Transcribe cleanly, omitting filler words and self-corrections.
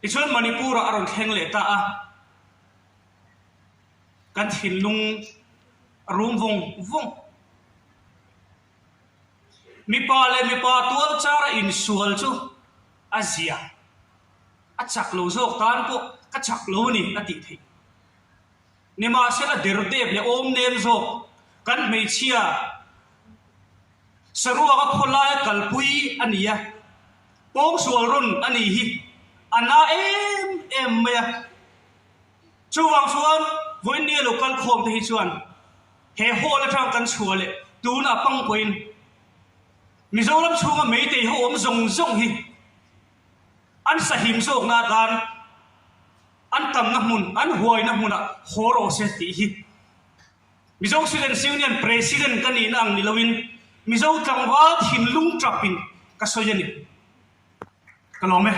Tichuan Manipur-ah a rawn thleng leh ta a, kan thinlung a rum vawng vawng. Mipa leh mipa tual chara insual chu a zia, a chak lo zawk tan pawh ka chak lo a ni a tih theih. Nimahsela derdep leh awm nem zawk kan hmeichhia saruaka khawlaia kalpui a ni a, pawngsual rawn a nih hi a na em em mai a. Chuvang chuan vawiin lo kal khawm te hi chuan he hall atang kan chhuah leh tunah pangpawhin Mizoram chhunga meitei ho awm zawng zawng hi an sahim zawkna atan An tamna hmun, an huaina hmunah haw rawh se tih hi Mizo Students Union President ka nihna ang ni loin Mizo tlangval thinlung tap in ka sawi a ni. Ka lawm e.